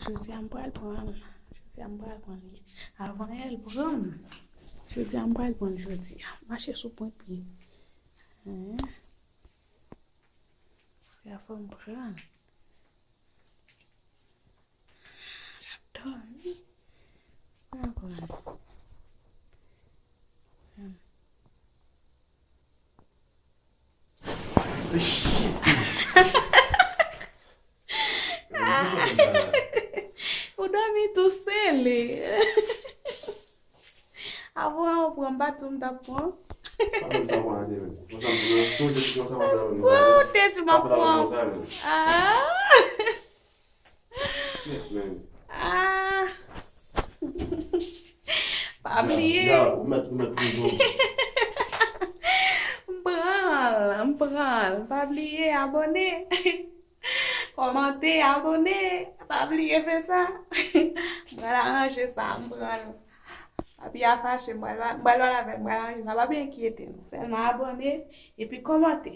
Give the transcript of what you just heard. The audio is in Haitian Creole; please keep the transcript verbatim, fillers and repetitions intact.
Jodi a m pral pran l. Jodi a m pral pran l. Avan yè l pran m. Jodi a m pral pran l jodi a. Mache sou pwen pye. Hein? Jodi a fò m pran l. L ap dòmi. Mwen pran. Ou dòmi tou sele. Avan ou pran, m pa tou m t ap pran. Pa menm sa pran ate menm. Konsa m pran, si w te di konsa pa fè la menm. Ou te di m ap pran. Ah. Shit, man. Ah. Pa bliye. Ya, ou mèt, ou mèt toujou. M pran l, m pran l. Pa bliye abòne. Kòmante, abòne. Pa bliye fè sa. M pral aranje sa, m pran l. Papi a fache, m pral, m pral pale avè l, m pral aranje sa. Pa byen enkyete nou. Sèlman abòne epi kòmante.